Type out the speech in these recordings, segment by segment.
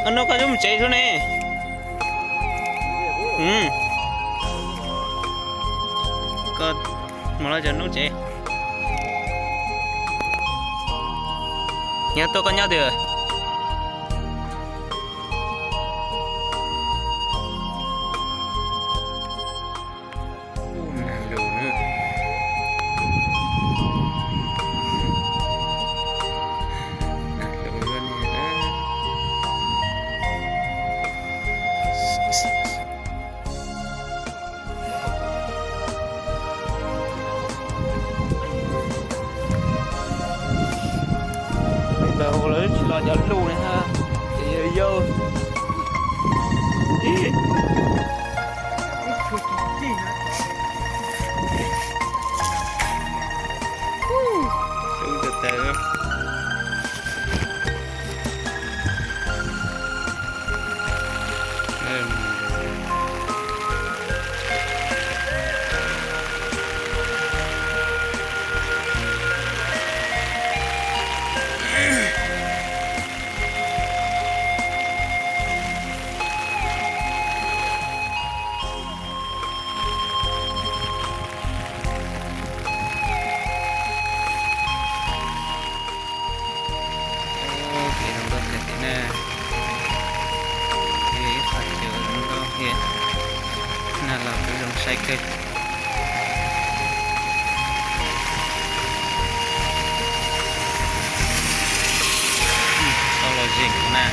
Koj nug koj mus tsev xwb ne. Koj mus los cov nub tsev. Nyob tuaj koj nyob twg? Nag lus na. Nag lus luaj li na. Lawv hu lawv tsis los cov lus ne ha. Ces yog yog. Ub, tab tab. Kev zoo nkauj kawg thiab na. Yog ib qhov chaw zoo nkauj thiab, nag los kuj zoo saib kawg. Txhob los zeem na.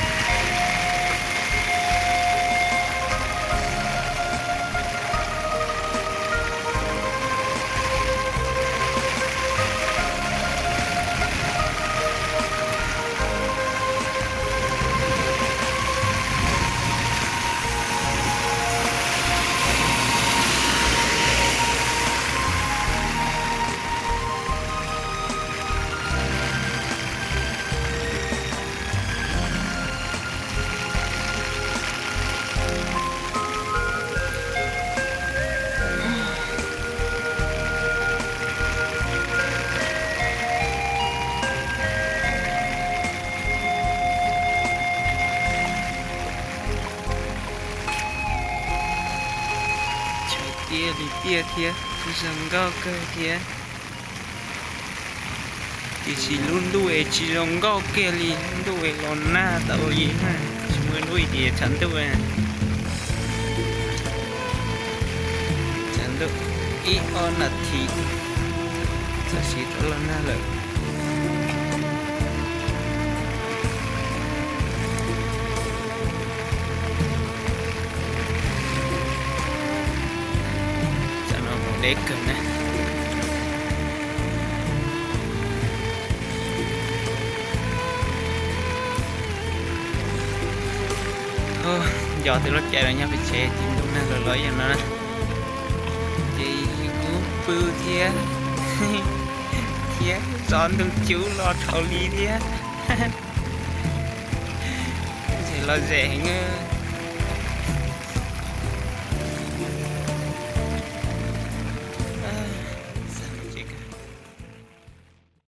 Tshav tiaj li tiaj thiab, zoo nkauj kawg thiab. Tiam sis lub ntuj es tsis zoo nkauj kiag li, ntuj es los nag tau li na, tsis muaj ib hnub tias tshav ntuj. Tshav ntuj ib ob nas this, tam sim tau los nag lawm. Tam no mus deb kawg na. Nco tej lub caij los nyob pem tsev ces ntuj nag los los ib yam no na. Ces kuv pw thiab, thiab tso ntoo cub los dhau li thiab. Ces los ze heev.